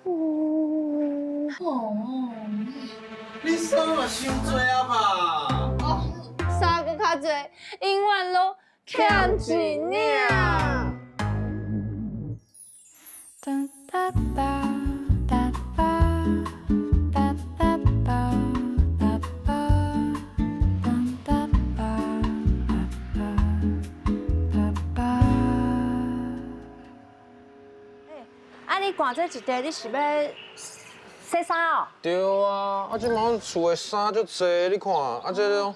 哦，你衫嘛傷濟啊吧？哦，衫閣較濟，永遠攏欠一領。哒哒哒哒哒哒哒哒哒哒哒哒哒哒。啊，你寒這一塊，你是欲洗衫哦？對啊，啊這馬厝的衫足濟，你看，啊這種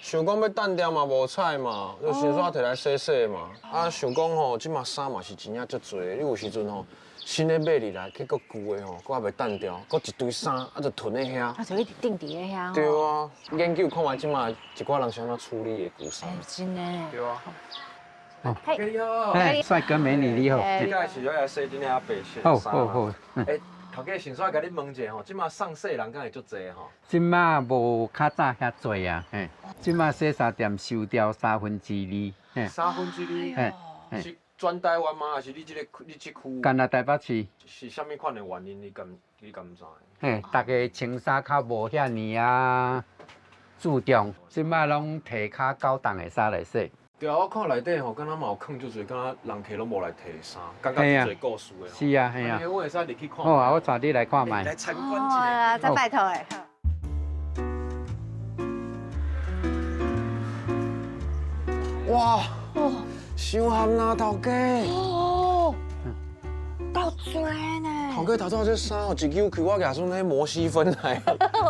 想講欲擲掉嘛無彩嘛，就想說提來洗洗嘛。啊想講吼，這馬衫嘛是真正足濟，你有時陣吼新的買入來，結果舊的吼，閣猶未擲掉，閣一堆衫啊就囤咧遐。啊，就一直釘佇咧遐。對啊，研究看覓這馬一寡人是按怎處理的舊衫。真的。對啊。嘿，你好。哎，帥哥美女你好。你敢是欲來洗這領白色好衫？好好。欸，頭家先煞共你問一下吼，這馬送洗人敢會足濟吼？這馬無較早遐濟啊，嘿。這馬洗衫店收掉2/3。 2/3？嘿。是全台灣嗎？還是你這個你這區？干焦台北市。是啥物款的原因？你敢知？嘿，大家穿衫較無遐爾啊注重，這馬攏提較高檔的衫來洗。對啊，我看內底吼，敢若嘛有囥足濟，敢若人客攏無來提衫，感覺足濟故事的。是啊，係啊。我會使入去看。好啊，我帶你來看覓。來參觀一下。再拜託的。哇！傷譀啦，頭家。哦，夠濟呢。頭家頭拄仔這衫哦，一扭開我舉算彼摩西分海，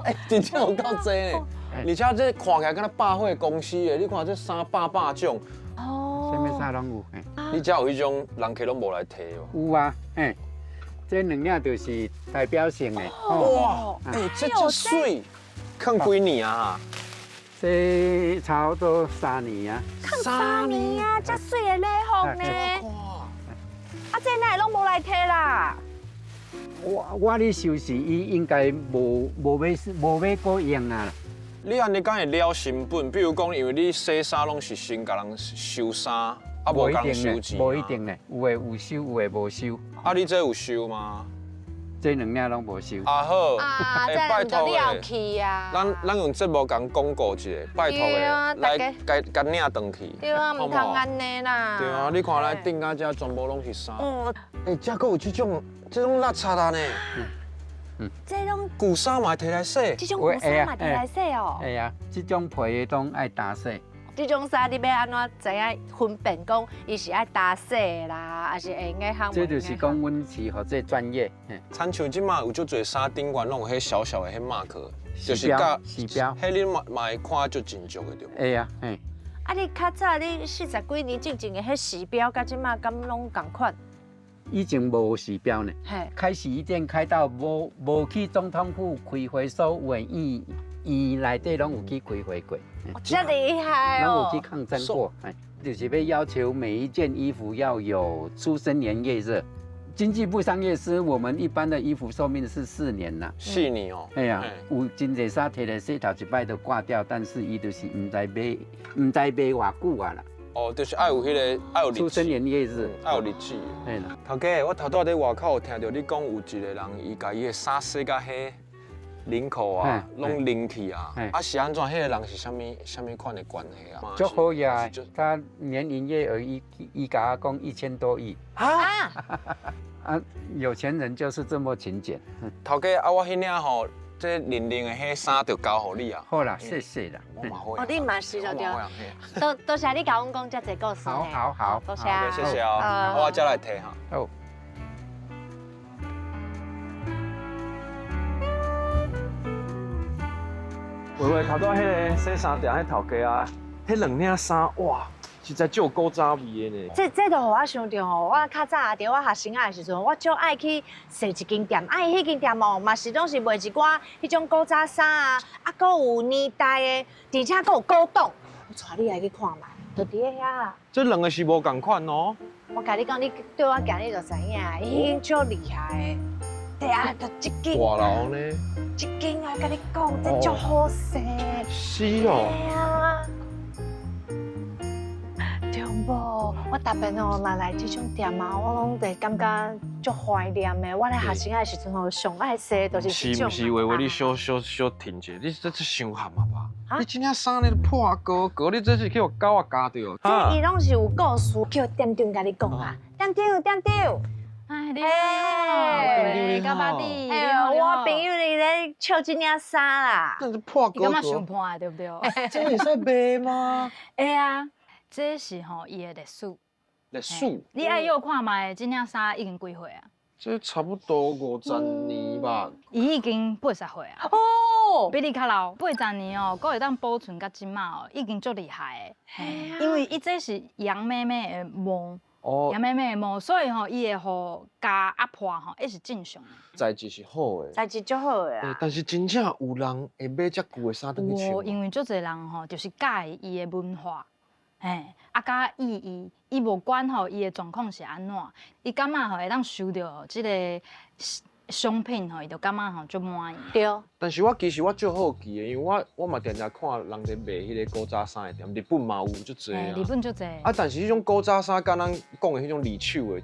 欸，真正有夠濟呢。而且這看起來敢若百貨公司的，你看這衫百百種。哦。啥物衫攏有。你遮有彼種人客攏無來提無？有啊，嘿，這兩領就是代表性的。哇，欸，這足媠，囥幾年啊？這差不多三年啊。囥三年啊，遮媠的禮服呢？啊，這哪會攏無來提啦？我咧收拾伊應該無欲閣用啊。你按呢敢會了成本？比如講，因為你洗衫攏是先共人收衫，啊無共人收錢。無一定咧，有的有收，有的無收。啊，你這有收嗎？這兩領攏無收。啊好，欸，拜託了去啊！咱用節目共廣告一下，拜託的，來共領轉去。對啊，毋通按呢啦。對啊，你看來頂到遮全部攏是衫。哦，欸，遮閣有這種垃圾啊呢。這種舊衫嘛會提來洗。這種舊衫嘛提來洗哦。會啊，這種皮的攏愛打洗。這種衫你欲按怎知影分辨講伊是愛打洗的啦，還是會用的烘？這就是講阮是予這專業。親像這馬有足濟衫頂懸攏有彼小小的彼 mark，就是甲時標，彼你嘛會看足真足的對無？會啊，嘿。啊，你較早你40幾年進前的彼時標，佮這馬敢攏仝款？以前無時標呢，開洗衣店開到無去總統府開會，所有的院院內底攏有去開會過。這厲害哦！攏有去抗爭過，就是欲要求每一件衣服要有出生年月日。經濟部商業司，我們一般的衣服壽命是4年啦。4年哦。哎呀，有真濟衫提來洗頭一擺就掛掉，但是伊就是毋知買，毋知買偌久啊啦。哦，就是愛有彼個愛有日子，出生年月日，愛有日子。嘿啦，頭家，我頭拄仔佇外口有聽著你講，有一個人伊共伊的衫洗甲彼領口啊，攏拎去啊，啊是按怎？彼個人是啥物啥物款的關係啊？足好呀，他年營業額伊共我講1000多億。啊？啊，有錢人就是這麼勤儉。頭家啊，我彼領吼。這零零的彼衫就交予你啊！好啦，謝謝啦。哦，你嘛是就對。多謝你共阮講遮濟故事。好好好，多謝。謝謝啊，我才來提哈。好。喂喂，頭拄仔彼個洗衫店彼頭家啊，彼兩領衫哇，實在足有古早味的呢。這就予我想著吼，我較早佇我學生仔的時陣，我足愛去踅一間店，啊，伊彼間店哦，嘛是攏是賣一寡彼種古早衫啊，啊，閣有年代的，而且閣有古董。我帶你來去看覓，就佇咧遐啦。這兩個是無仝款哦。我共你講，你對我行，你就知影，伊已經足厲害的。對啊，就這間。大樓呢？這間啊，共你講，這足好勢。是哦。對啊。對無？我逐遍哦，若來這種店啊，我攏會感覺足懷念的。我咧學生的時陣吼，上愛洗就是是這種毋是話話你小小小停者，你這這傷譀啊吧？啊你這領衫咧破高高，你這是去予狗仔咬著？這伊攏是有故事，叫店長共你講啊。店長，店長，哎，你嘿好，干巴弟，哎呦，我朋友伊咧笑這領衫啦。這是破你感高高，覺傷破的對不對？這會使賣嗎？會啊，這是吼伊的歷史。歷史，你愛臆看覓，這領衫已經幾歲啊？這差不多50年吧。伊已經80歲啊，哦，比你較老。八十年哦，閣會當保存到這馬哦，已經足厲害的。因為伊這是羊咩咩的毛，哦羊，咩咩的毛，所以吼伊會予咬壓破吼，會是正常的。材質是好的，材質足好的啊。欸但是真正有人會買這舊的衫轉去有，穿因為足濟人吼，就是佮意伊的文化，嘿，啊，佮意伊，伊無管吼伊的狀況是按怎，伊感覺吼會當收著這個商品吼，伊就感覺吼足滿意。對，但是我其實我足好奇的，因為我我嘛定定看人咧賣彼個古早衫的店，日本嘛有足濟嘿，啊日。本足濟，啊，但是彼種古早衫佮咱講的彼種二手的，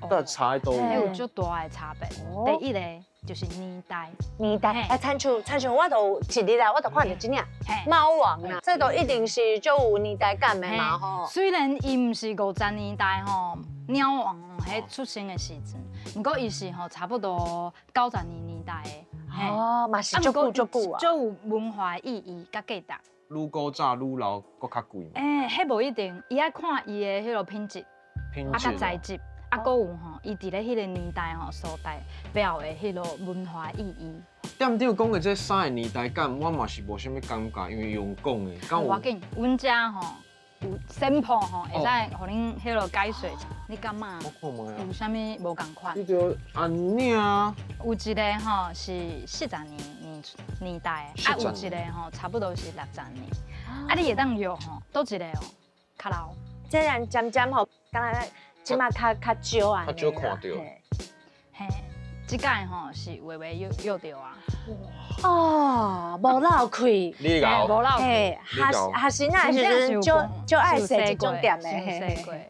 到底差佇佗彼位？有足大的差別。第一個就是年代，年代，哎，親像親像我就一日來，我就看著這領嘿貓王啦，這都一定是足有年代感的嘛吼。雖然伊毋是50年代吼鳥王彼出生的時陣，毋過伊是吼差不多90年年代的。嘿哦，嘛是足久足久啊。足有文化意義佮價值。愈古早愈老，閣較貴嘛。欸，彼無一定，伊愛看伊的彼個品質，啊，品質佮材質，啊，閣有吼，伊佇咧彼個年代吼所代表的彼個文化意義。店長講的這衫的年代感，我嘛是無啥物感覺，因為用講的，敢有無要緊，阮遮吼有 sample 吼，會使予恁彼個解說。你感覺我看覓啊有啥物無仝款你？就按呢啊，有一個吼是40年年代的，啊40有一個吼差不多是60年。啊，你會當約吼，佗一個哦較老。這人漸漸吼，敢若這馬較較少啊。較少看到嘿。嘿，這擺吼是微微約約著啊。哦，無漏氣。你𠢕無漏氣。嘿，你𠢕學學生仔的時陣，足足愛踅這種店的，嘿嘿嘿。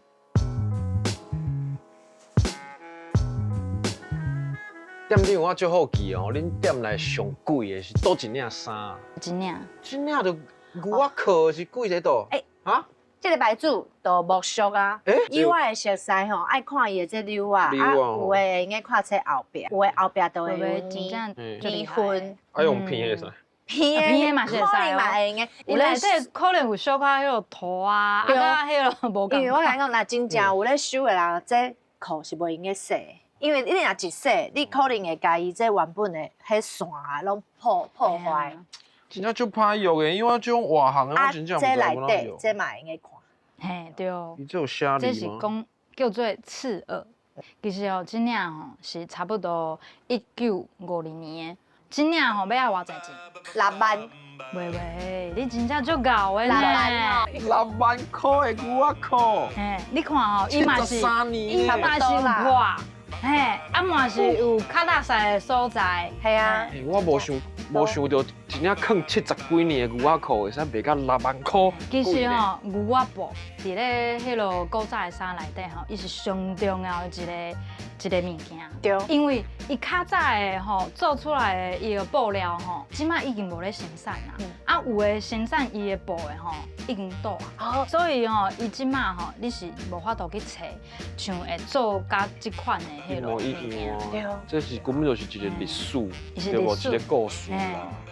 店長，我足好奇哦，恁店內上貴的是佗一領衫啊？一領。這領就牛仔褲是貴佇佗？欸啊？這個牌子就莫屬啊欸。以我的熟似吼，愛看伊的這紐啊，紐啊有的會用看這後壁，有的後壁就會有真正年足厲年害的份，啊用片的會使？片片的嘛是會使哦可能嘛會用的。伊內底可能有小可彼個塗啊，對啊，佮彼個無仝因為我共你講，若真正有咧收的人，這褲是袂用得洗的，因為你若一洗，你可能會共伊這原本的彼線啊，攏破破壞。真正足歹約的，因為我這種外行的，我真正毋這知內底欲按怎約。這嘛會用得看。嘿，對。伊這有寫這字嗎？是講叫做刺耳。其實哦，這領吼是差不多1952年的，這領吼欲愛偌濟錢？6萬。喂喂，你真正足𠢕的六萬呢！哦。6萬塊的牛仔褲，嘿，你看吼，伊嘛是， 73年伊嘛是有破，嘿，啊嘛是有較垃圾的所在。係啊。欸我無想無想著一領囥70幾年的牛仔褲會使賣到6萬塊。其實吼，牛仔布佇咧彼个古早的衫內底吼，伊是上重要的一个一个物件。對。因為伊較早的吼做出來的伊的布料吼，這馬已經無咧生產啦。啊，有的生產伊的布的吼已經倒啊。所以吼，伊這馬吼你是無法度去揣，像會做佮這款的彼个一模物一件。樣對啊！這是根本就是一個歷史，伊是對無？歷史一個故事啦。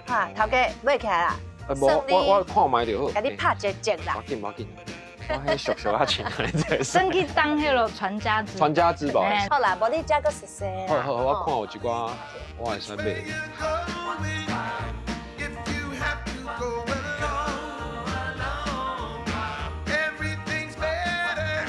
哈，頭家買起來啦，啊，無，我我看覓就好。共你拍一折啦。無要緊，無要緊，我彼俗俗仔穿，你這算去當彼个傳家之傳家之寶。好啦，無你遮閣熟悉啦。好好，我看有一寡我會使買。 If you have to go alone, everything's better.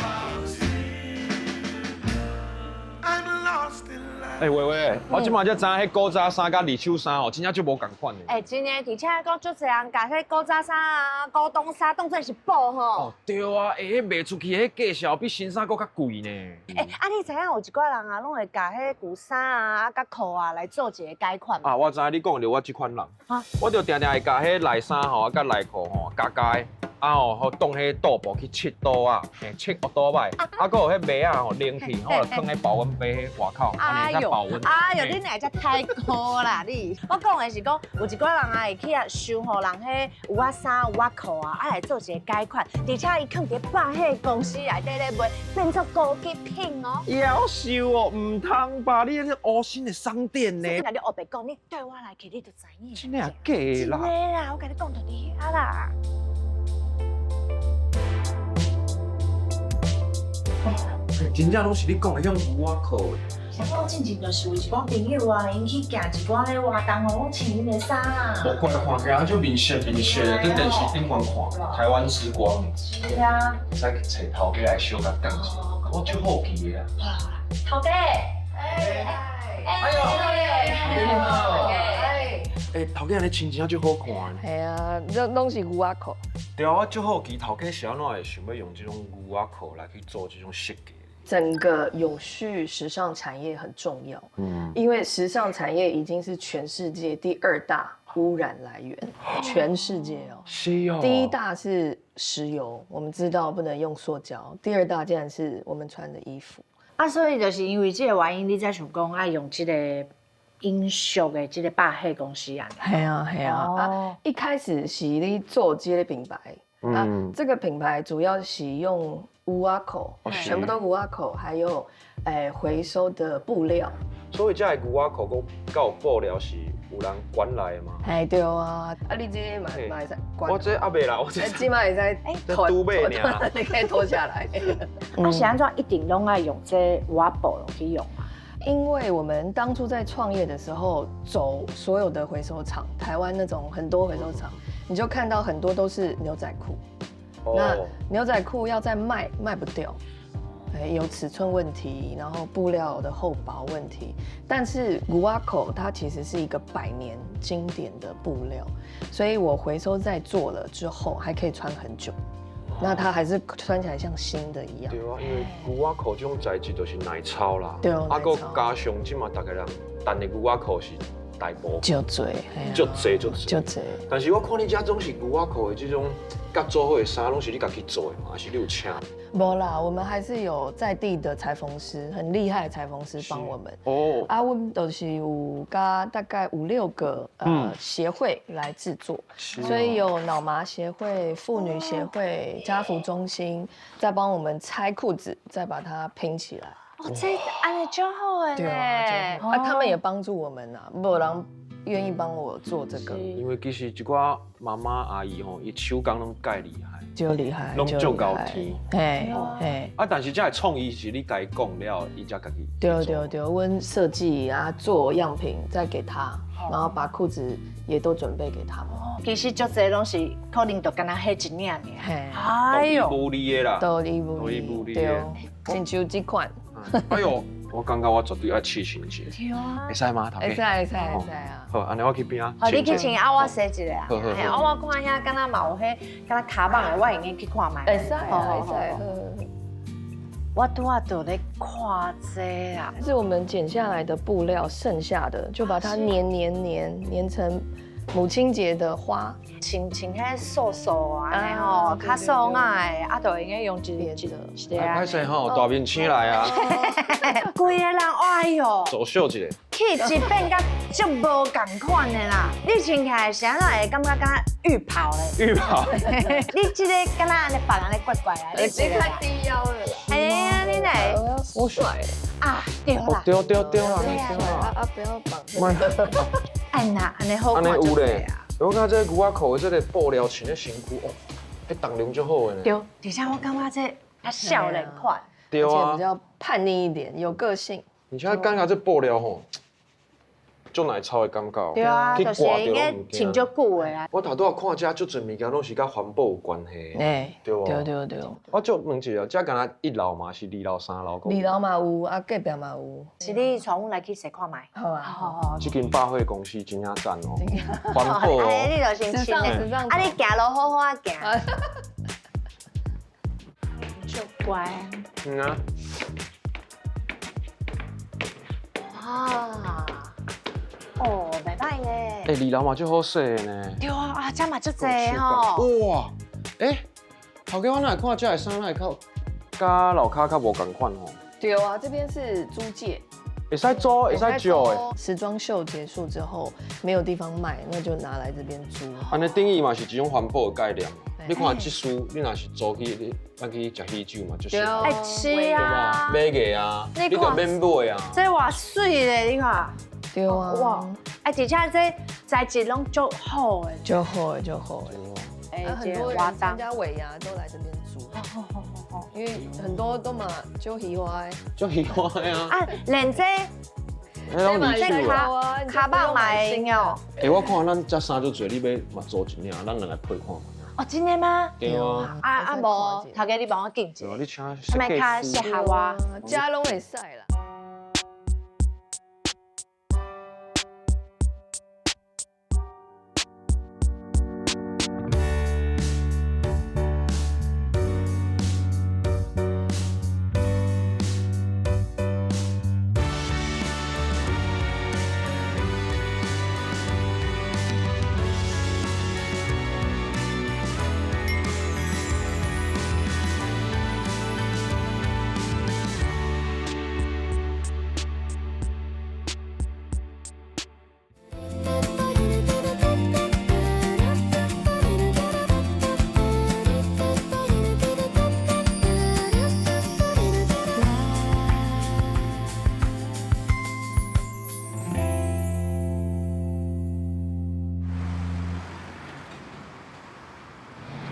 I'm lost in love. 欸，喂喂，我這馬才知影彼古早衫佮二手衫哦，真正足無仝款的。欸，真的，而且講足濟人共彼古早衫啊、古董衫當做是寶吼。哦，對啊，欸，彼賣出去，彼價數比新衫閣較貴呢。欸，啊，你知影有一寡人啊，攏會共彼舊衫啊、啊佮褲啊來做一個改款嗎？啊，我知影你講的著我這款人啊，我就定定會共彼內衫吼，啊佮內褲吼，加加的，啊吼，好當彼桌布去拭桌仔，嘿，拭烏桌擺，啊，閣有彼襪仔吼冷氣吼，就囥佇保溫杯彼外口，按呢才保溫。哎呦，你哪會遮太高啦你！我講的是講，有一寡人啊會去啊收吼人彼牛仔衫、牛仔褲啊，啊來做一個改款，而且伊囥佇百貨公司內底咧賣，變做高級品哦。夭壽哦，毋通吧？你這烏新的商店呢？若你烏白講，你綴我來去，你就知影。真的抑假的啦？真的啦，我共你講就佇遐啦。真正攏是你講的彼種牛仔褲。我進前就是有一寡朋友啊，𪜶去行一寡彼活動哦，攏穿𪜶的衫啊。無怪看起來足面色面色的，佇電視頂懸看台灣之光。是啊。會使去揣頭家來小共講一下，我足好奇的啊。好啦好啦，頭家。哎哎呦，你好。欸，頭家按呢穿真正足好看。嘿啊，攏攏是牛仔褲。對啊，我足好奇頭家是按怎會想欲用這種牛仔褲來去做這種設計。整個永續時尚產業很重要，因為時尚產業已經是全世界第二大污染來源，全世界哦，是哦，第一大是石油，我們知道不能用塑膠，第二大竟然是我們穿的衣服。啊，所以就是因為這個原因，你才想講愛用這個永續的這個百貨公司啊。係啊係啊，啊，一開始是咧做這個品牌，啊，這個品牌主要是用牛仔褲，全部都牛仔褲，還有回收的布料。所以這个牛仔褲閣佮有布料是有人管來的嗎？嘿對啊，啊你這个嘛嘛會使我這猶未啦，我這這嘛會使這拄買爾，你可以脫下來。啊是按怎一定攏愛用這牛仔布落去用啊？因為我們當初在創業的時候，走所有的回收廠，台灣那種很多回收廠，你就看到很多都是牛仔褲。那牛仔褲要再賣，賣不掉，有尺寸問題，然後布料的厚薄問題。但是牛仔褲它其實是一個百年經典的布料，所以我回收再做了之後，還可以穿很久。那它還是穿起來像新的一樣。對啊，因為牛仔褲這種材質就是耐操啦。對啊，啊，閣加上這馬逐家人等的牛仔褲是大部，足濟，足濟足濟。足濟。但是我看你這總是牛仔褲的這種佮做好的衫，攏是你家己做的嘛，還是你有請？無啦，我們還是有在地的裁縫師，很厲害的裁縫師幫我們。哦。啊，阮就是有佮大概五六個協會來製作，所以有腦麻協會、婦女協會、家扶中心在幫我們拆褲子，再把它拼起來。哦，這按呢足好的對呢。啊，他們也幫助我們啊，無人願意幫我做這個。因為其實一寡媽媽阿姨吼，伊手工攏蓋厲害，足厲害，攏足𠢕天。嘿，嘿。啊，但是這个創意是你共伊講了，伊才家己。對對對，阮設計啊，做樣品再給他，然後把褲子也都準備給他們。其實足濟攏是可能就干焦彼一領爾。哎呦，獨一無二的啦，獨一無二，對，親像這款。哎呦，我感覺我絕對愛試穿一下。對啊。會使嗎？頭家。會使會使會使啊。好，按呢我去邊仔。好，你去穿啊，我洗一下啊。好好好。啊，我看遐敢若嘛有彼，敢若跤蠓的，我會用去看覓。會使啊，會使。我拄仔就咧看這啊。是我們剪下來的布料，剩下的就把它黏黏黏黏成母親節的花，穿穿彼素素按呢吼，較爽仔的，啊，就會用用一一一个。歹勢吼，大明星來啊！規个人，哎喲，走秀一下，氣質變甲足無仝款的啦。你穿起來是按怎會感覺敢若浴袍咧？浴袍。你這个敢若按呢縛按呢怪怪啊？你太低腰了啦。哎呀，你來，我帥啊，對啦，對對對啦，對啦。啊，不要綁。按呢按呢好按呢有咧。我感覺這牛仔褲的這個布料穿咧身軀哦，彼重量足好的呢。對，而且我感覺這較少年款，對啊，比較叛逆一點，有個性。而且感覺這布料吼，足耐操的感覺。對啊，就是應該穿足久的啊。我頭拄仔看這足濟物件攏是佮環保有關係。欸，對無？對對對。我足問一下，這敢若一樓嘛，是二樓、三樓？二樓嘛有，啊隔壁嘛有。是你帶阮來去踅看覓？好啊。好好。這間百貨公司真正讚哦，環保哦。你就先穿的，啊你行路好好仔行。足乖。嗯啊。啊。哦，袂歹呢。欸，二樓嘛足好勢的呢。對啊，啊，這嘛足濟吼。哇，欸，頭家我哪會看這的衫，哪會較佮樓跤較無仝款吼？對啊，這邊是租借，會使租，會使借的。時裝秀結束之後沒有地方賣，那就拿來這邊租。按呢等於嘛是一種環保的概念。你看這書，你若是租去，你咱去食喜酒嘛，就是。哎，是啊。買個啊，你就免買啊。這偌媠咧，你看。對啊。哇！哎，而且這材質攏足好的。足好的，足好的。哎，很多人參加尾牙都來這邊租。因為很多都嘛就喜歡。就喜歡啊。啊，連這。這跤跤肉嘛會用哦。欸，我看咱這衫足濟，你欲嘛租一領，咱兩個配看覓。哦，真的嗎？對啊。啊啊無，頭家你幫我揀一下。你請設計師。較適合我。這攏會使啦。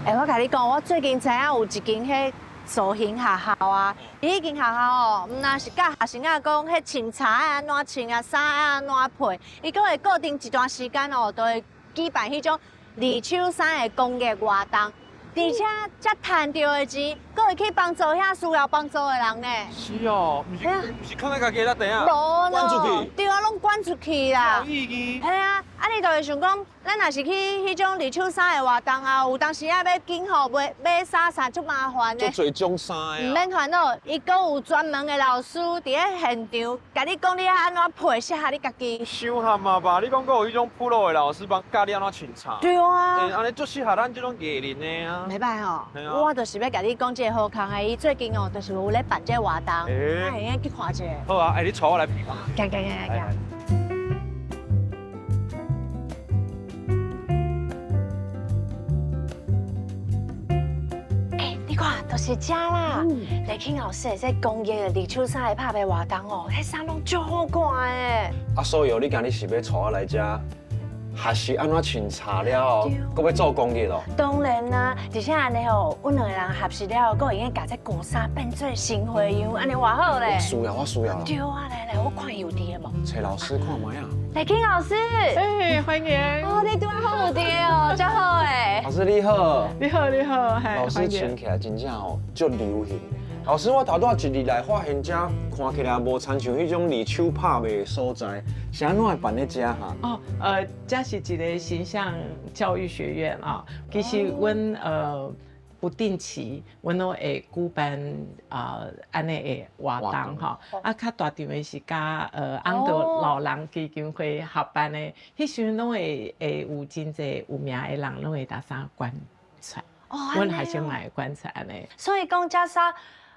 欸，我共你講，我最近知影有一間彼造型學校啊，伊彼間學校哦，毋但是教學生仔講彼穿衫愛按怎穿啊，衫愛按怎配，伊閣會固定一段時間哦，都會舉辦彼種二手衫的公益活動。而且才趁著的錢，閣會去幫助遐需要幫助的人呢。是哦，毋是毋是囥佇家己那袋啊，無捐出去。對啊，攏捐出去啦。有意義。嘿啊，啊你就會想講，咱若是去彼種二手衫的活動啊，有當時啊欲緊吼買買衫衫足麻煩的。足濟種衫的。毋免煩惱，伊閣有專門的老師佇咧現場，共你講你愛按怎配適合你家己。傷譀啊吧？你講閣有彼種 pro 的老師幫教你按怎穿衫。對啊。欸，按呢足適合咱這種藝人的啊。袂䆀吼，我就是欲共你講這個好康的，伊最近哦，就是有咧辦這個活動，咱會用去看一下。好啊，欸，你帶我來品。行行行行。欸，你看，就是這啦。麗卿老師的這公益的二手衫的拍賣活動哦，彼衫攏足好看的。啊，所以哦，你今日是欲帶我來這？學習按怎穿衫了後，閣欲做公益咯？當然啦，而且按呢吼，阮兩個人學習了後，閣會用共這舊衫變做新花樣，按呢偌好咧。我需要，我需要。對啊，來來，我看伊有佇的無？找老師看覓啊？麗卿老師，哎，歡迎。哦，你拄仔好有佇哦，真好欸。老師你好。你好，你好。老師穿起來真正吼足流行。老師，我頭拄仔一入來發現這看起來無親像彼種二手拍賣的所在，是按怎會辦咧這哈？哦，這是一個形象教育學院啊。其實阮不定期，阮攏會舉辦啊按呢的活動吼。啊，較大場的是佮安德老人基金會合辦的，彼時陣攏會有真濟有名的人攏會沓衫捐出來。哦，阮學生嘛會捐出來按呢。所以講這衫。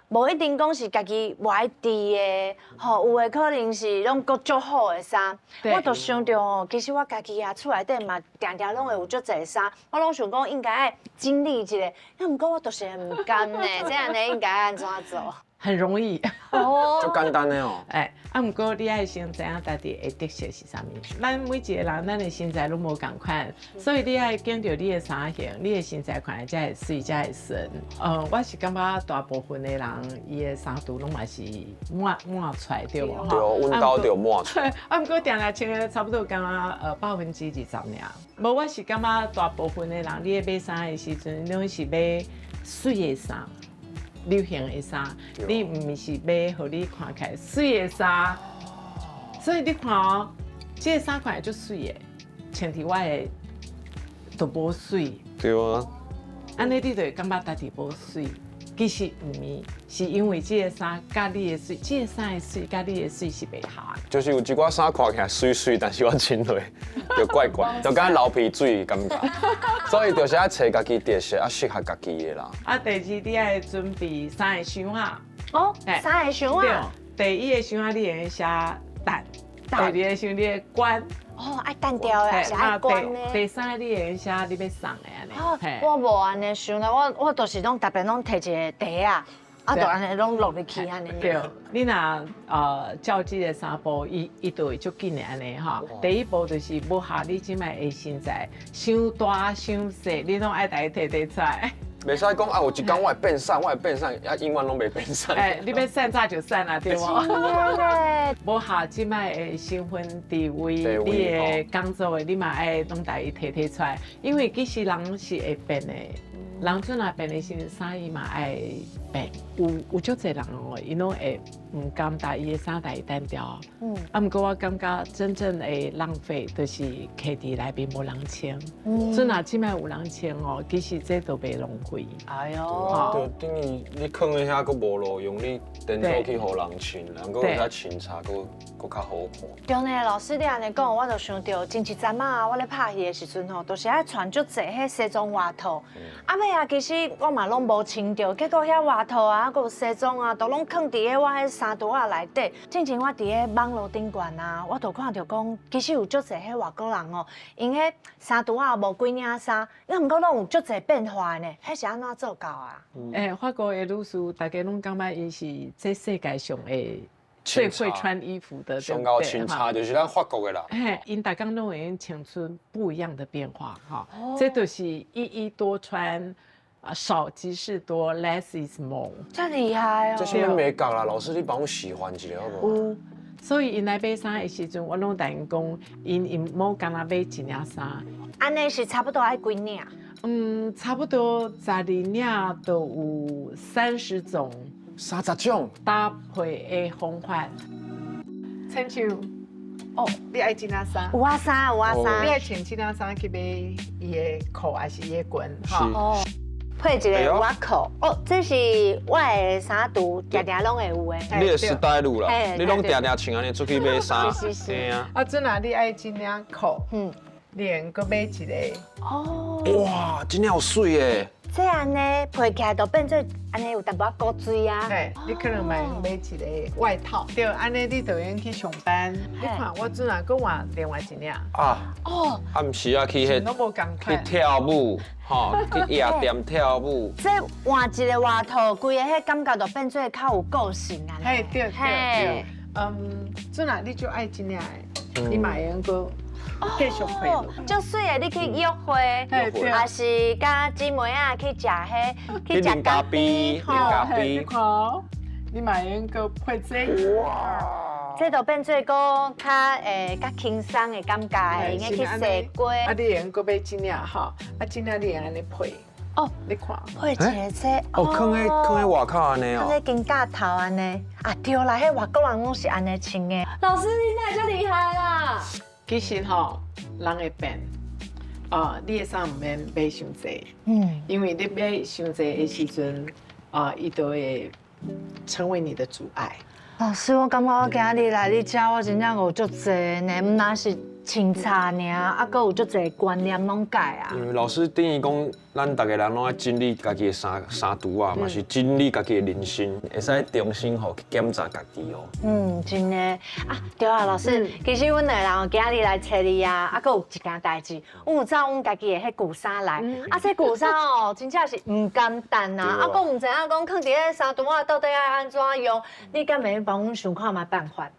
無一定講是家己無愛挃的，吼，有的可能是攏閣足好的衫。我就想著吼，其實我家己啊，厝內底嘛，定定攏會有足濟衫，我攏想講應該愛整理一下，啊，毋過我就是會毋甘呢，這按呢應該按怎做？很容易，哦，足簡單的哦。哎，啊，毋過你愛先知影家己的特色是啥物。咱每一個人，咱的身材攏無仝款，所以你愛揀著你的衫型，你的身材看起來才會媠，才會順。我是感覺大部分的人，伊的衫櫥攏嘛是滿滿出來對無？對，阮兜就滿出來。啊，毋過定定穿的差不多敢若20%爾。無，我是感覺大部分的人，你咧買衫的時陣，攏是買媠的衫。流行的衫，你毋是買予你看起來媠的衫，所以你看哦，這個衫看起來足媠的，穿佇我的都無媠。對啊。按呢你就會感覺家己無媠，其實毋是，是因為這個衫佮你的媠，這個衫的媠佮你的媠是袂合。就是有一寡衫看起來媠媠，但是我穿落就怪怪，就敢流鼻水感覺。所以就是愛揣家己特色，啊適合家己的啦。啊，第二你愛準備三个箱仔。哦，三個箱仔。對，第一個箱仔你會寫等，第二個箱你會關。哦，愛單調的，還是愛關的？第三個你會寫你欲送的按呢。哦，我無按呢想啦，我就是攏特別攏提一個袋仔，啊，就按呢攏落入去按呢。對，你若照這个三步，伊就會足緊的按呢吼。第一步就是無合你這擺的身材，傷大傷細，你攏愛共伊提提出來。袂使講啊，有一工我會變瘦，我會變瘦，啊，永遠攏袂變瘦。哎，你欲瘦早就瘦啦，對無？無合這擺的身份地位，你的工作的，你嘛愛攏共伊提提出來，因為其實人是會變的。人陣若變的時陣，衫伊嘛愛變。有足濟人哦，𪜶攏會毋甘共伊的衫共伊單調。啊，毋過我感覺真正的浪費，就是囥佇內面無人穿。陣若這擺有人穿哦，其實這都袂浪費。哎喲，就等於你囥佇遐閣無路用，你顛倒去予人穿，人閣會使穿插，閣閣較好看。對呢，老師你按呢講，我就想著前一陣仔我咧拍戲的時陣吼，就是愛穿足濟彼西裝外套。啊尾啊，其實我嘛攏無穿著，結果遐外套啊，閣有西裝啊，都攏囥佇咧我彼衫櫥仔內底。進前我佇咧網路頂懸啊，我就看著講，其實有足濟彼外國人哦，𪜶彼衫櫥仔無幾領衫，啊，毋過攏有足濟變化的呢，彼是按怎做到啊？欸，法國的女士，大家攏感覺𪜶是這世界上的最會穿衣服的，上𠢕穿插就是咱法國的啦。嘿，𪜶逐工攏會用穿出不一樣的變化，哈，這就是一衣多穿，啊，少即是多，less is more。真厲害哦！這啥物美感啦？老師，你幫我示範一下好無？有，所以𪜶來買衫的時陣，我攏共𪜶講，𪜶毋好干焦買一領衫。按呢是差不多愛幾領？嗯，差不多12領都有30種。 30種搭配的方法。親像哦，你愛這領衫？有啊衫，有啊衫。你愛穿這領衫去買伊的褲還是伊的裙？吼。配一个襪褲哦，這是我的衫櫥，定定攏會有的。你的 style 啦，你攏定定穿按呢出去買衫。是是是。啊，陣若你愛這領褲，你會閣買一个。哦。哇，真正有媠的。這按呢配起來就變做按呢有淡薄仔古錐啊。嘿，你可能嘛買一个外套，對，按呢你就用去上班。你看我陣若閣換另外一領。啊。哦。暗時啊去彼去跳舞，吼，去夜店跳舞。這換一个外套，規个彼感覺就變做較有個性啊。嘿，對對對。嗯，陣若你就愛這領的，你嘛會用閣繼續配。足媠的，你去約會，還是佮姊妹仔去食彼，去食咖啡，咖啡。你看，你嘛會用閣配這。哇！這就變做講較較輕鬆的感覺，會用去踅街。啊，你會用閣買這領吼，啊，這領你會按呢配。哦，你看，配一个這，哦，囥佇外口按呢哦，囥佇肩胛頭按呢。啊，對啦，彼外國人攏是按呢穿的。老師，你哪會遮厲害啦？其實吼，人會變，啊，你的衫毋免買傷濟，因為你買傷濟的時陣，啊，伊就會成為你的阻礙。老師，我感覺我今日來你遮，我真正有足濟呢，毋但是穿插爾，啊，閣有足濟觀念攏改啊。因為老師等於講，咱逐个人攏愛整理家己的衫衫櫥啊，嘛是整理家己的人生，會使重新吼去檢查家己哦。嗯，真的啊，對啊，老師，其實阮兩个人今日來揣你啊，啊，閣有一件代誌，阮有走阮家己的彼舊衫來，啊，這舊衫哦，真正是毋簡單啊，啊，閣毋知影講囥佇咧衫櫥仔到底愛按怎用，你敢會幫阮想看覓辦法？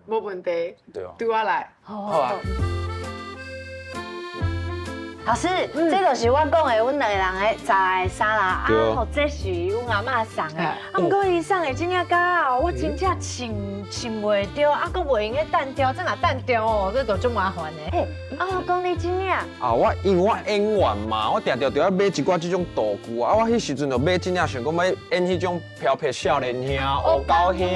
無問題，對啊，對我來，好啊。老師，這就是我講的，阮兩個人的雜的衫啦。啊，吼，這是阮阿嬤送的。啊，毋過伊送的這領衫哦，我真正穿穿袂著，啊，閣袂用得單挑，這若單挑哦，這就足麻煩的。嘿，啊，我講你這領。啊，我因為我演員嘛，我定定著愛買一寡這種道具啊。我彼時陣就買這領，想講欲演彼種飄撇少年兄、烏狗兄，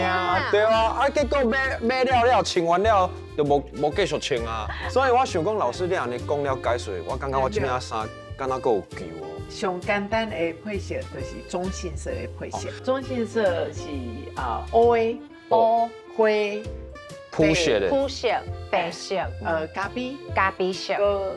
對啊。啊，結果買買了了，穿完了就無繼續穿啊。所以我想講，老師你按呢講了解說，我感覺我這領衫敢若閣有救哦。上簡單的配色就是中性色的配色，中性色是啊烏的、烏灰、铺色的，肤色、白色、咖啡、咖啡色，阁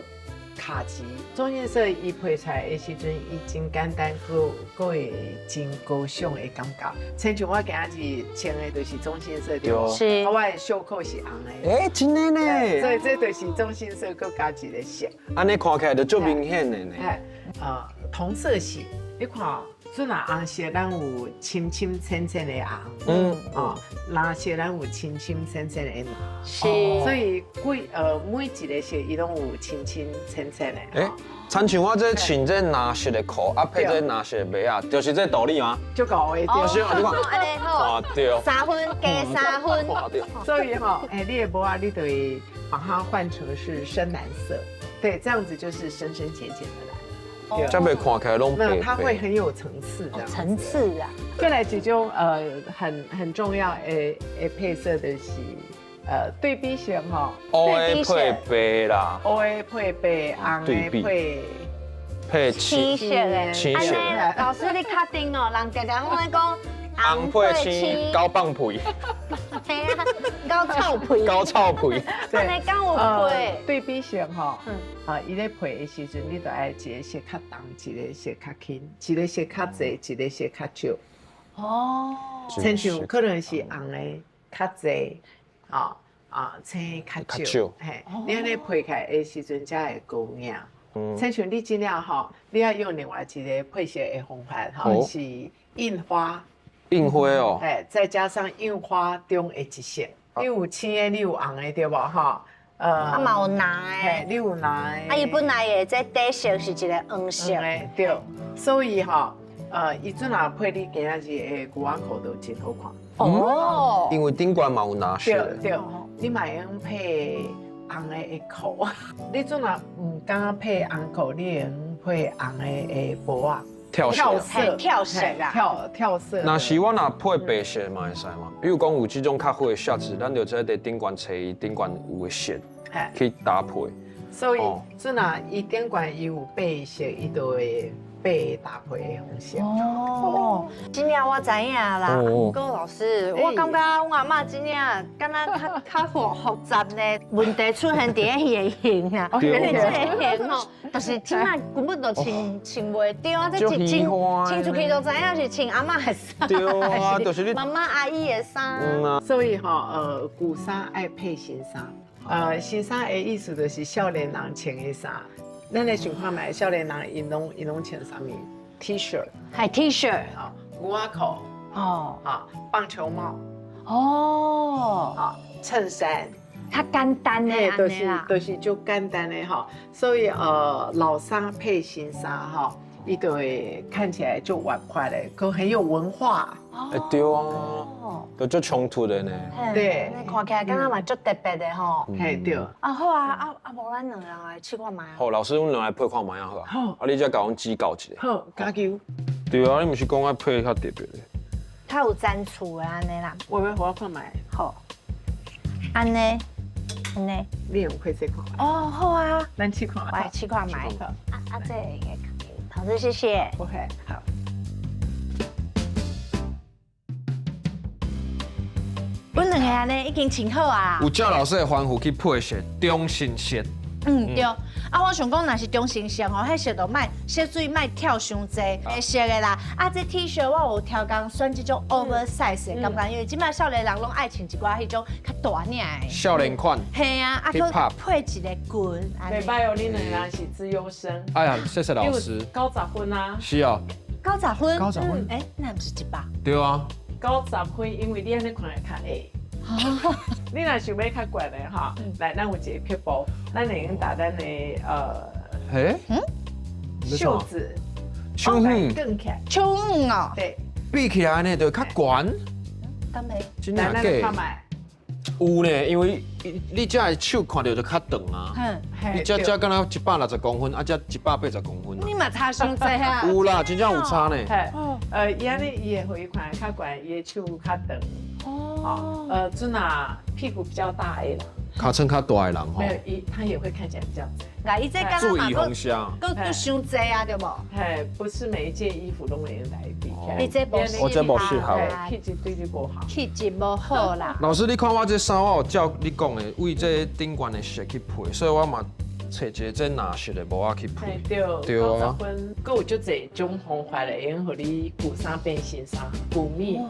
卡其。中性色伊配出来的时阵，伊真简单，阁阁会真高尚的感觉。亲像我今仔日穿的就是中性色，对无？是。啊，我的袖口是红的。欸，真的呢。所以这就是中性色阁加一个色。按呢看起来就足明显的呢。哎，同色系，你看，阵若红色，咱有深深浅浅的红，哦，蓝色咱有深深浅浅的蓝，所以几每一个色伊拢有深深浅浅的。欸，亲像我这穿这蓝色的裤，啊配这蓝色的袜仔，就是这道理吗？足够的，对。是啊，你看，按呢好，看著。3分加3分。看著。所以吼，欸，你的袜仔你就会把它换成是深蓝色，对，这样子就是深深浅浅的蓝。这袂看起来拢白白。那它会很有层次的。层次啊。再来一种很重要的配色就是对比色吼。乌的配白啦。乌的配白，红的配配青色的。青色。老师你确定哦？人常常拢咧讲红配青，狗放屁。嘿啊，狗臭屁。狗臭屁。按呢敢有配？对比色吼，啊，伊咧配的时阵，你就爱一个色较重，一个色较轻，一个色较济，一个色较少。哦。亲像可能是红的较济，啊啊，青的较少。嘿，你按呢配起来的时阵才会高雅。亲像你这样吼，你爱用另外一个配色的方法吼，是印花。印花哦，哎，再加上印花中的一色，你有青的，你有红的，对无吼？啊嘛有蓝的，你有蓝的。啊，伊本来的这底色是一个黄色的，对。所以吼，伊阵若配你今仔日的牛仔裤就真好看。哦。因为顶悬嘛有蓝色。对对，你嘛会用配红的的裤。你阵若毋敢配红裤，你会用配红的的帽仔。跳色，跳色啦，跳色。若是我若配白色嘛会使嘛？比如讲有这种较好的靴子，咱就在伫顶悬揣伊顶悬有的色去搭配。所以，阵若伊顶悬伊有白色，伊就会白搭配的方式。哦，真正我知影啦。毋过老师，我感觉阮阿嬷真正敢若较较复杂呢。问题出现伫咧伊的型啊，因为这个型吼，就是这摆根本就穿穿袂著啊，这一穿穿出去就知影是穿阿嬷的衫，对啊，就是你妈妈阿姨的衫。嗯啊。所以吼，旧衫爱配新衫。新衫的意思就是少年人穿的衫。咱来想看觅，少年人𪜶拢穿啥物？T-shirt，系 T-shirt，吼，牛仔裤，哦，啊，棒球帽，哦，啊，衬衫，较简单的，就是足简单的吼。所以老衫配新衫吼，伊就会看起来就活泼的，阁很有文化。欸对啊，就足冲突的呢。对，看起来敢若嘛足特别的吼。嘿对。啊好啊，啊啊无咱两个人来试看觅。好，老师，阮两个来配看觅啊好啊。好。啊，你才共阮指教一下。好，加油。对啊，你毋是讲爱配较特别的？较有层次的按呢啦。我欲予我看觅。好。按呢，按呢。你用配这看。哦，好啊。咱试看。我来试看觅。啊啊，这个，老师谢谢。不会，好。阮两个按呢已经穿好啊。有照老师的吩咐去配色，中性色。嗯，对。啊，我想讲，若是中性色吼，彼色就莫色水莫跳伤济，黑色的啦。啊，这 T-shirt 我有挑工选这种 oversize 的，感觉因为这摆少年人拢爱穿一寡彼种较大领的。少年款。嘿啊，啊，阁配一个裙。袂歹哦，你两个人是资优生。哎呀，谢谢老师。90分啊。是啊。90分。90分。欸，那毋是100？对啊。90分，因为你按呢看会较矮。你若想欲较悬的吼，来，咱有一个撇步，咱会用打咱的袖子，手腕卷起来，手腕哦，对，比起来呢就较悬。敢会？真的假？有呢，因为你这个手看著就较长啊。你这这敢若160公分，啊这180公分。你嘛差伤济啊？有啦，真正有差呢。伊按呢，伊会予伊看较悬，伊的手较长。哦。阵啊，屁股比较大的啦。尻川較大的人吼沒，有，伊他也會看起來比較窄。啊，伊這敢注意若嘛風險。閣閣傷濟啊，對無？嘿，不是每一件衣服攏會用來比起來。你這無我這無適合氣質對你無好。氣質無好啦。老師，你看我這衫，我有照你講的，為這頂懸的色去配，所以我嘛揣一个這藍色的帽仔去配。對，對啊九十分，閣有足濟種方法會用，予你舊衫變新衫，舊物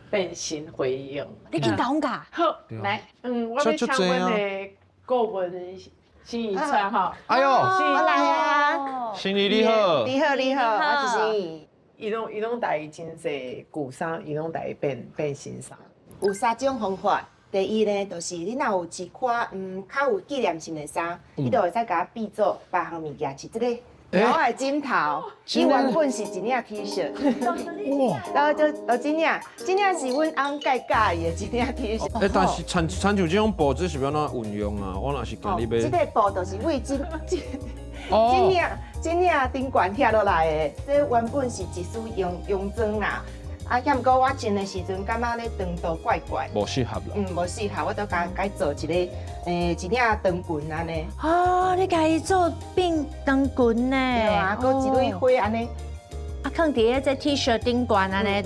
變新花用。你去講㗎？好，來，我欲請阮的顧問心怡穿吼。哎喲，我來啊！心怡你好。你好，你好，我是心怡。伊攏帶伊真濟舊衫，伊攏帶伊變新衫。有三種方法。第一呢，就是你若有一款較有紀念性的衫，你就會使共它變做別項物件，像這個貓仔的枕頭，伊原本是一領 T 恤，哇，然後就這領，這領是阮翁介佮意的一領 T 恤。欸，但是親像這種布這是欲按怎運用啊？我若是今日這欲，個布就是為這領頂懸拆落來的，這原本是一絲洋裝啦。啊，毋過我穿的時陣感覺咧長度怪怪，無適合啦。無適合，我都共改做一個一領長裙按呢。哦，你共伊做變長裙呢？對啊，閣一蕊花按呢。啊，囥佇咧這 T 恤頂懸按呢，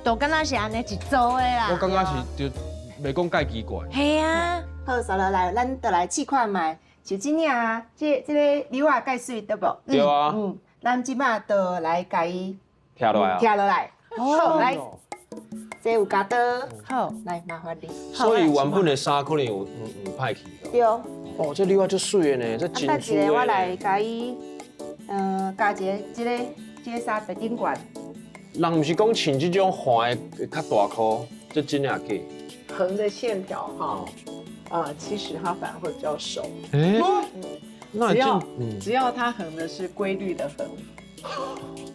都敢若是按呢一組的啦。我感覺是就袂講介奇怪。嘿啊。好，紲落來，咱就來試看覓。像這領啊，這個褸仔介媠對無？對啊。咱這馬就來共伊拆落來啊。拆落來。好，來，這有鉸刀。好，來麻煩你。所以原本的衫可能有毋歹去。對。哦，這褸仔足媠的呢，這真珠等一下，我來共伊，加一个這個衫佇頂懸。人毋是講穿這種橫的會較大箍，這真的抑假？橫的線條哈，其實它反而會比較瘦。欸，只要它橫的是規律的橫。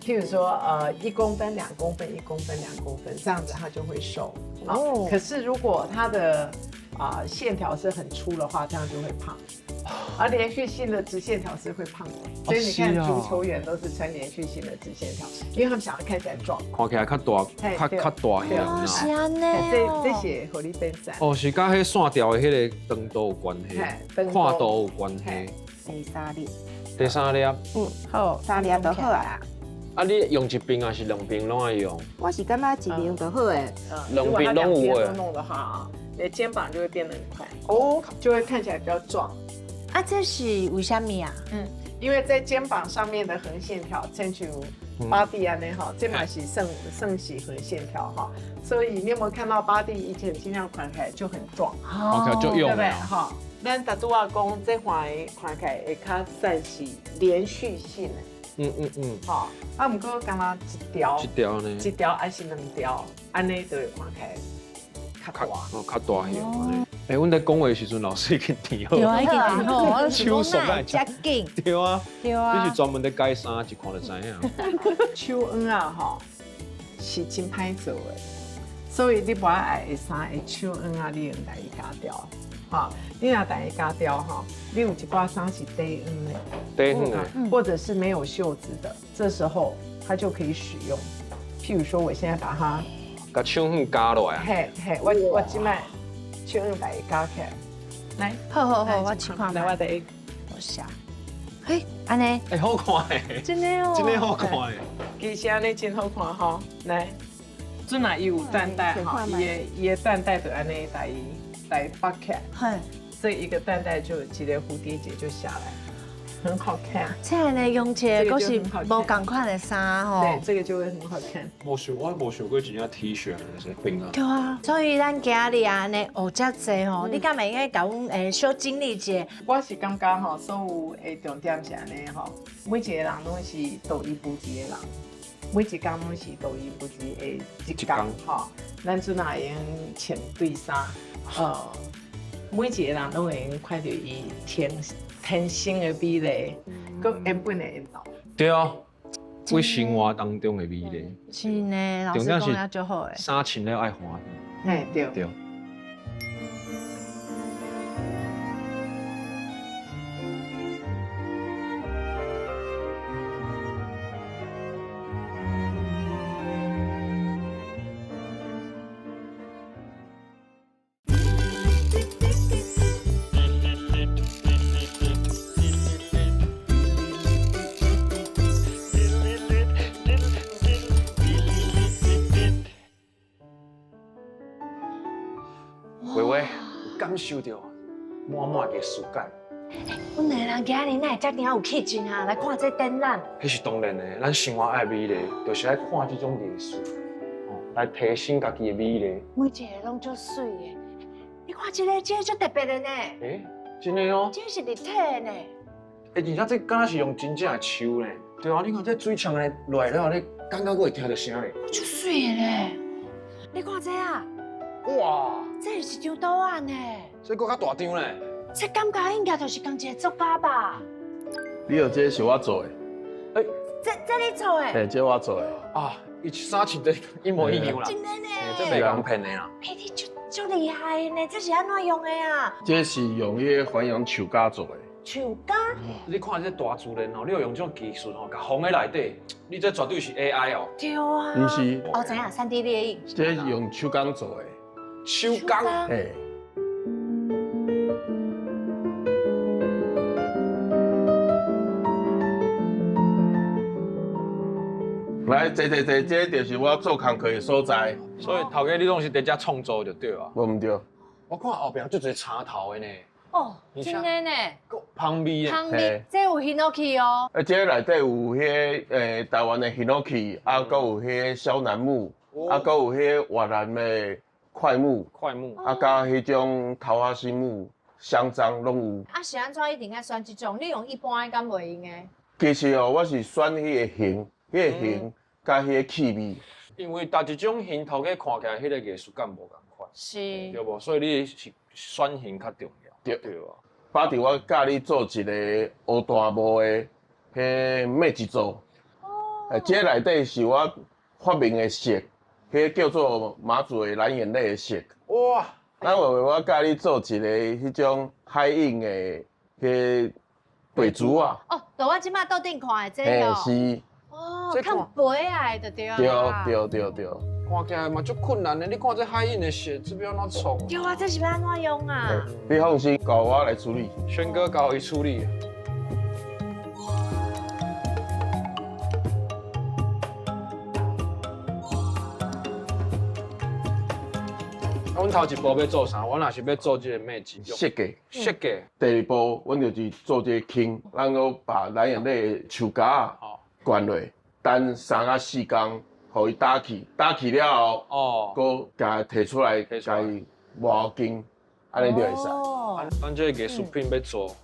譬如說，1公分、2公分、1公分、2公分，這樣子它就會瘦。哦。可是如果它的線條是很粗的話，這樣就會胖。而連續性的直線條是會胖的，所以你看足球員都是穿連續性的直線條，因為他們想要看起來壯。看起來較大，較大型。哦，是按呢。這是予你變瘦。哦，是佮彼線條的彼個長度有關係，寬度有關係。第三粒。第三粒。好，三粒就好啊。啊，你用一邊還是兩邊攏愛用？我是感覺一邊就好的。兩邊攏有的。弄的話啊，你的肩膀就會變得很寬，哦，就會看起來比較壯。啊，這是為啥物啊？因為在肩膀上面的橫線條，親像巴蒂按呢吼，這嘛是算是橫線條哈。所以你有沒有看到巴蒂以前盡量看起來就很壯，哦，就用對不對？哈，咱拄拄仔講這橫的看起來會較算是連續性的。吼，啊，毋過敢若一條，一條呢？一條還是兩條，按呢就會看起來較大，哦，較大型。欸，阮咧講話的時陣，老師已經填好。對啊，已經填好。我手熟來遮緊。對啊，對啊。你是專門咧改衫，一看就知影。手腕啊，吼，是真歹做的，所以你無愛的衫的手腕啊，你用來伊剪掉。哈，你若共伊剪掉吼，你有一寡衫是短腕的，短腕的，或者是沒有袖子的，這時候它就可以使用。譬如說，我現在把它，共手腕加落來。嘿嘿，我這擺手腕共伊加起來，來，好好好，我試看。來，我第我下。嘿，按呢？欸，好看欸，真的哦，真的好看欸。其實按呢真好看吼，來，陣若伊有緞帶吼，伊的緞帶就按呢共伊來綁起來，嘿，這一個緞帶就一個蝴蝶結就下來，很好看。這个用起來閣是無仝款的衫吼。對，這個就會很好看。無想我無想過真正 T 恤這邊啊。對啊，所以咱今日按呢學遮濟吼，你敢會用共阮小整理一下？我是感覺吼，所有的重點是按呢吼，每一個人攏是獨一無二的人，每一工攏是獨一無二的一工吼。咱陣若會用穿對衫，每一個人攏會用看著伊天生的美麗，閣原本的緣投。對啊，為生活當中的美麗。是呢，老師講得足好的。衫穿了愛歡喜。嘿，對。對。感受著滿滿藝術感。阮兩個人今日哪會遮爾有氣質啊？來看這展覽。彼是當然的，咱生活愛美麗，就是愛看這種藝術，哦，來提升家己的美麗。每一个攏足媠的，你看這個，這個足特別的呢。欸，真的哦。這是立體的呢。欸，而且這敢若是用真正的樹呢。對啊，你看這水沖來落來了後，你感覺閣會聽著聲咧。足媠的咧。你看這啊。哇！這是一張圖案呢。這閣較大張咧。這感覺應該就是仝一個作家吧？你有這是我做的。欸，這你做的？嘿，這我做的。啊，伊衫穿得一模一樣啦。真的呢？這袂仝騙的啦。欸，你足厲害的呢，這是按怎用的啊？這是用彼個環氧樹膠做的。樹膠？你看這大自然哦，你有用這種技術哦，共封佇內底，你這絕對是 AI 哦。對啊。毋是。哦，知影3D 列印。這是用手工做的。手工。嘿。來，坐坐坐，這就是我做工課的所在。所以頭家你攏是佇遮創作就對啊。無毋對。我看後壁足濟插頭的呢。哦，真的呢。香味的。香味，這有ヒノキ哦。欸，這內底有彼个台灣的ヒノキ，啊，閣有彼个肖楠木，啊，閣有彼个越南的檜木。檜木。啊，佮彼種桃花心木、香樟攏有。啊，是按怎一定愛選這種？你用一般的敢袂用的？其實哦，我是選彼个形，彼个形。佮彼个氣味，因為逐一種形頭家看起來，彼个藝術感無仝款，是，對無？所以你是選型較重要，對對啊。巴蒂，我教你做一个烏大木的彼糜一座，哦，這內底是我發明的色，彼個叫做馬祖的藍眼淚的色。哇！咱話話我教你做一个彼種海印的彼白珠啊。哦，就我這擺桌頂看的這個。是。哦，看背啊，就對啊。對對對對。看起來嘛足困難的，你看這海印的色，這欲按怎創？對啊，這是欲按怎用啊？你放心，交我來處理。軒哥交伊處理。阮頭一步欲做啥？我若是欲做這個糜子設計。設計。第二步，阮就是做這個坑，咱閣把藍眼淚的樹膠灌落，等3到4工，予伊打起，打起了後，哦，閣共提出來，共伊磨筋，按呢就會使。哦，咱這個藝術品欲做，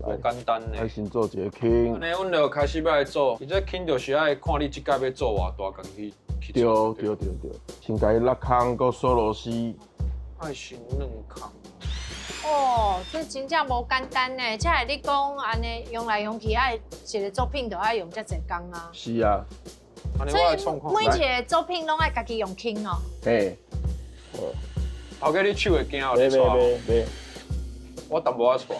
無簡單呢。愛先做一個坑。按呢，阮就開始欲來做，伊這坑就是愛看你這擺欲做偌大，共去去做。對對對對，先共伊落空，閣鎖螺絲。愛先軟空。哦，這真正無簡單呢。才會你講按呢用來用去，愛一個作品就愛用遮濟工啊。是啊。所以每一個作品攏愛家己用坑哦。嘿。頭家你手會驚哦？袂袂袂。我淡薄仔掣。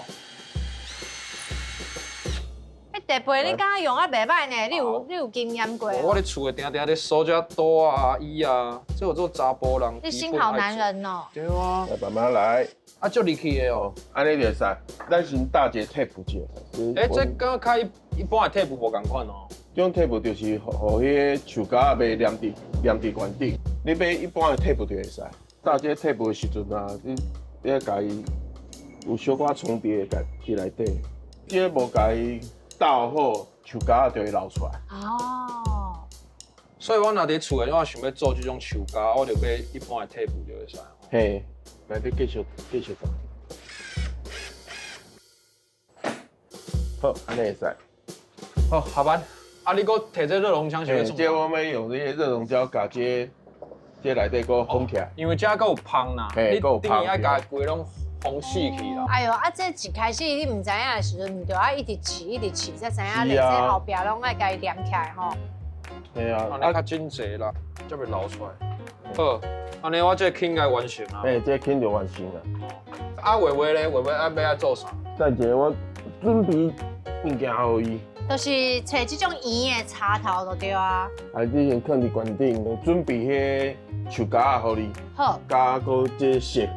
彼地皮你敢用啊袂歹呢？你有經驗過？我咧厝內定定咧收這桌啊椅啊，這有做查埔人。你心好男人哦。對啊。來慢慢來。啊，足入去的哦。按呢就會使。咱先搭一個 tape 者。欸，這敢較一般的 tape 無仝款哦。這種 tape 就是予彼個樹膠袂黏佇黏佇原頂。你買一般的 tape 就會使。搭這個 tape 的時陣啊，你愛共伊有小可重疊的，共佇內底。這個無共伊搭好，樹膠就會流出來。哦。所以我若佇厝內，我想欲做這種樹膠，我就買一般的 tape 就會使。嘿，來，你繼續繼續做。好，按呢會使。好，下班。啊，你閣提這熱熔槍是欲創？這我欲用這个熱熔膠共這這內底閣封起來。因為這閣有芳啦，你等於愛共規攏封死去啦。哎喲，啊，這一開始你毋知影的時陣，毋著愛一直試，一直試，才知影咧。這後壁攏愛共伊黏起來吼。嘿啊，按呢較整齊啦，才袂流出來。好，按呢我這個坑該完成啊。嘿，這個坑就完成啊。啊，畫畫咧，畫畫愛欲愛做啥？等一下我準備物件予伊。就是揣這種圓的插頭就對啊。啊，你先囥佇懸頂，準備彼个樹膠仔予你。好。加閣這色。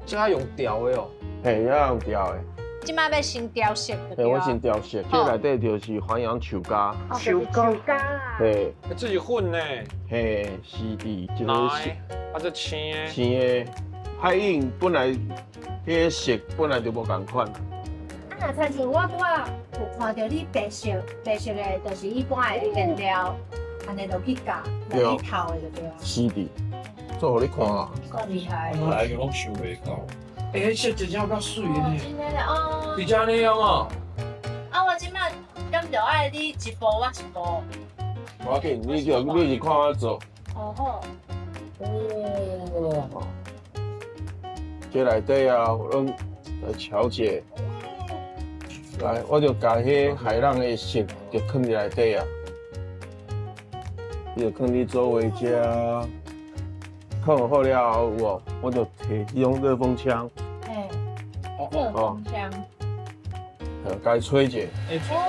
這愛用調的哦。嘿，這用調的。這擺欲先調色就對。嘿，我先調色，這內底就是環氧樹膠。樹膠啊。嘿。這是粉呢。嘿，是佇一個啊，這青的。青的。海印本來彼个色本來就無仝款。啊，若親像我拄仔有看著你白色白色的，就是一般的顏料，按呢落去咬，落去透的就對啊。是的，做予你看啊。夠厲害。我來個攏想袂到。欸，彼色真正較媠呢。真的哦。是這樣哦。啊，我這擺敢著愛你一步我一步。無要緊，你就你是看我做。哦好。哦。這內底啊，攏來調節。來，我就共彼海浪的色就囥佇內底啊。你就囥佇周圍遮，囥好了後有無？我就提這種熱風槍。嘿。熱風槍。共伊吹者，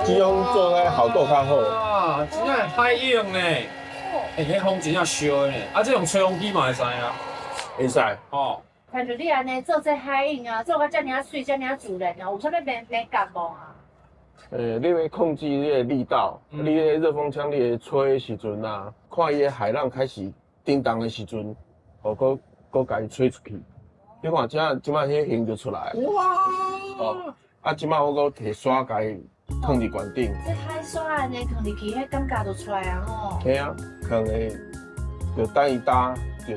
這種做咧效果較好。啊，真正海湧呢！欸，彼風真正燒的呢。啊，這用吹風機嘛會使啊？會使。哦。親像你按呢做這海印啊，做甲遮爾仔媠，遮爾仔自然啊，有啥物眉角無啊？欸，你欲控制你的力道，你的熱風槍你會吹的時陣啊，看伊的海浪開始振動的時陣，哦，閣閣共伊吹出去。你看這這擺彼形就出來。哇！哦，啊，這擺我閣提刷共伊囥佇懸頂。這海刷按呢囥入去，彼感覺就出來啊吼。嘿啊，囥的就等伊焦就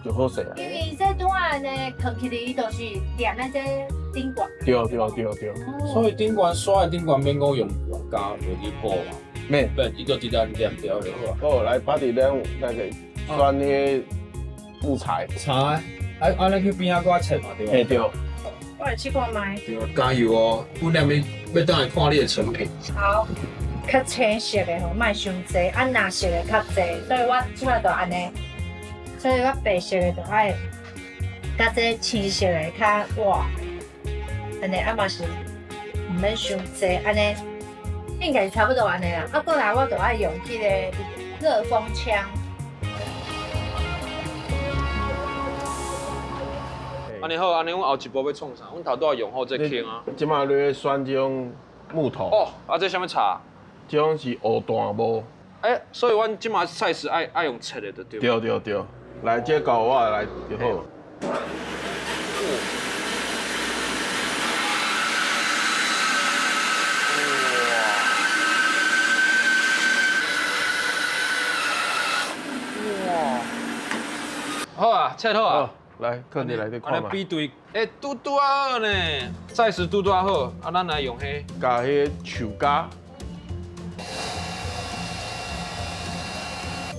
就好勢啊。因為這拄仔按呢囥起來，伊就是黏佇這頂懸。對對對對。所以頂懸刷的頂懸免講用用膠落去補嘛。免，免，伊就直接黏掉就好啊。好，來把佇咱那個選彼個木材。柴，啊，按呢去邊仔閣切嘛，對無？嘿對。我來試看覓。對，加油哦！阮踮咧欲等來看你的成品。好，較青色的吼，莫傷濟，啊藍色的較濟，所以我這擺就按呢。所以我白色的就愛，佮這青色的較活，按呢啊嘛是毋免傷濟，按呢應該是差不多按呢啦。啊，過來我就愛用彼個熱風槍。按呢好，按呢阮後一步欲創啥？阮頭拄仔用好這坑啊。這擺你選這種木頭。哦，啊，這啥物柴？這種是烏椴木。欸，所以阮這擺菜是愛用切的，就對。對對對，來，這交我來就好。哇！好啊，切好啊。來，囥佇內底看覓。比對，欸，拄拄仔好呢，菜式拄拄仔好，啊，咱來用彼，共彼樹膠。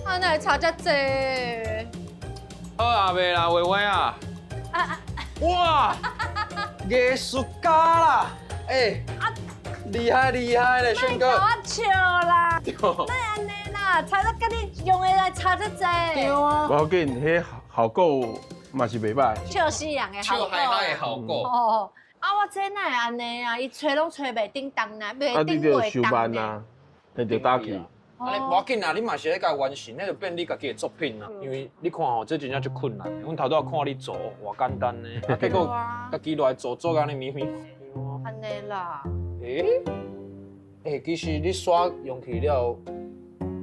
啊，哪會差遮濟？好啊，袂啦，偉偉啊。哇！藝術家啦，欸，厲害厲害咧，軒哥。莫共我笑啦！莫按呢啦，差得佮你用的來差遮濟。對啊。無要緊，彼效果嘛是袂䆀。笑死人的效果。笑嗨嗨的效果。哦，啊，我這哪會按呢啊？伊吹攏吹袂振動呢，袂啊，你振袂就收慢動呢。啊，那就打去。啊，你無要緊啦，你嘛是咧共伊完成，彼就變你家己的作品啦。因為你看吼，這真正足困難的。阮頭拄仔看你做，偌簡單呢，啊，結果家己落來做做甲按呢迷迷。按呢啦。欸？欸，其實你刷用去了，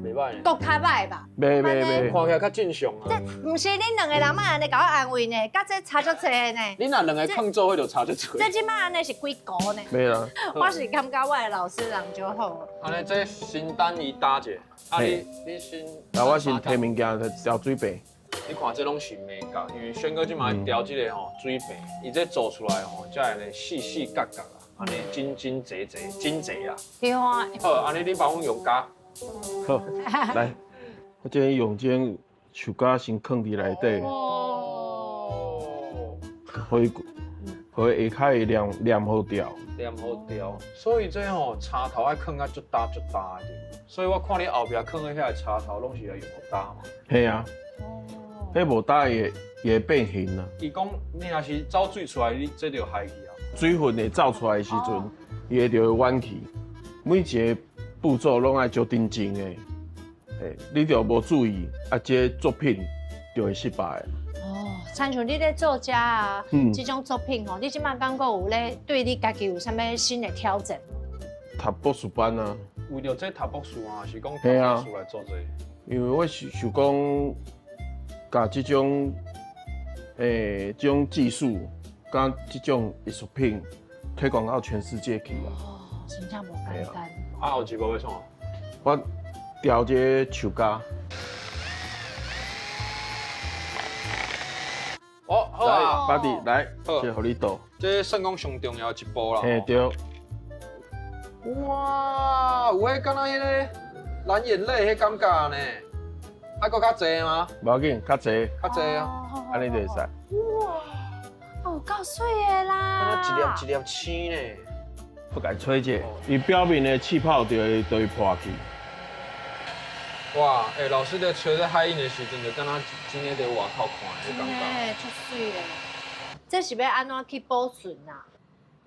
袂䆀呢。閣較䆀吧？袂袂袂。看起來較正常啊。這毋是恁兩個人莫按呢共我安慰呢，佮這差足濟呢。你若兩個囥做伙就差足濟。這這擺按呢是幾個呢？袂啦。我是感覺我的老師人就好。按呢，這先等伊焦者，啊你你先。那我先提物件調水平。你看這攏是眉角，因為軒哥這擺調這個吼水平，伊這做出來吼才會呢細細角角啊，按呢真真濟濟真濟啊。對啊。好，按呢你幫阮用膠。好，來，我這用這樹膠先囥佇內底，予伊下跤會黏黏好掉。黏好掉，所以這吼柴頭愛囥甲足焦足焦的，所以我看你後壁囥的遐个柴頭攏是愛用焦嘛。嘿啊，彼無焦伊會變形啊。伊講你若是走水出來，你這就害去啊。水分會走出來的時陣，伊會就會彎去。每一個步驟攏愛足認真的，嘿，你著無注意，啊，這個作品就會失敗。哦，親像你咧做這啊，這種作品吼，你這擺感覺有咧對你家己有啥物新的挑戰？讀博士班啊。為著這讀博士啊，是講讀博士來做這個？因為我想想講，共這種這種技術佮這種藝術品推廣到全世界去啊。哦，真正無簡單。啊，後一步欲創？我雕這個樹膠。哦，好啊，來，巴蒂來，這予你倒。這算講上重要一步啦。嘿，對。哇，有彼敢若彼个藍眼淚彼感覺呢？啊，閣較濟嗎？無要緊，較濟。較濟啊，按呢就會使。哇，哦，夠媠的啦！一粒一粒青呢。不共吹者，伊表面的氣泡就會破去。哇，欸，老師咧吹這海印的時陣，就敢若真的佇外口看的感覺。真的，足媠的。這是欲按怎去保存啊？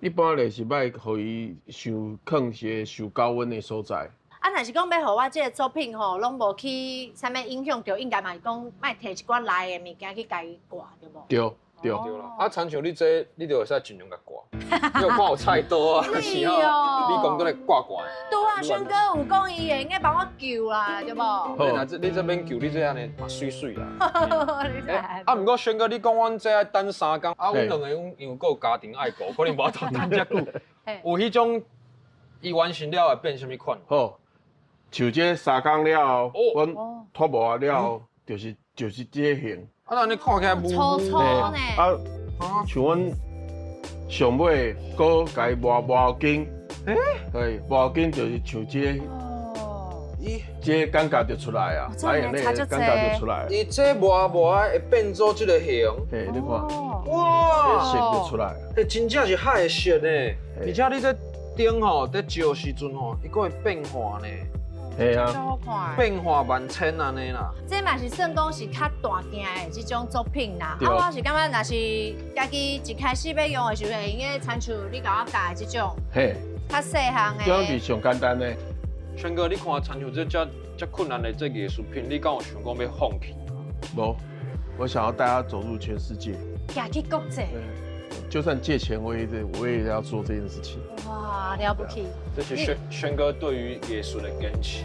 一般咧是愛予伊受囥一個受高溫的所在。啊，若是講欲予我這个作品吼，攏無去啥物影響著，應該嘛是講莫提一寡內的物件去共伊掛，對無？對對對啦。啊，親像你這，你就會使盡量共掛。你有看有菜刀啊，是哦，你講都來掛掛。對啊，軒哥有講伊會用得幫我救啦，對無？你若這你這免救，你這按呢嘛媠媠啦。啊，毋過軒哥，你講阮這愛等3工，啊，阮兩个因為閣有家庭愛顧，可能無法度等遮久。有彼種伊完成了會變啥物款？好，像這3工了後，阮脫模了後，就是這个型。啊，那你看起來粗粗呢？啊，像阮上尾閣共伊磨磨筋，欸，磨筋就是像這个，咦，這個感覺就出來啊，來那個感覺就出來。伊這磨磨會變做這个形，嘿，你看，哇，這色就出來。欸，真正是海的色呢，而且你這燈吼，佇照時陣吼，伊閣會變化呢。嘿啊，變化萬千按呢啦。這嘛是算講是較大件的這種作品啦。啊，我是感覺若是家己一開始欲用的時陣，會用得親像你共我教的這種，較細項的。這種是上簡單的。軒哥，你看親像這遮遮困難的這藝術品，你敢有想講欲放棄？無，我想要帶他走入全世界。行去國際。就算借錢，我也要做這件事情。哇，了不起！這是軒軒哥對於藝術的堅持。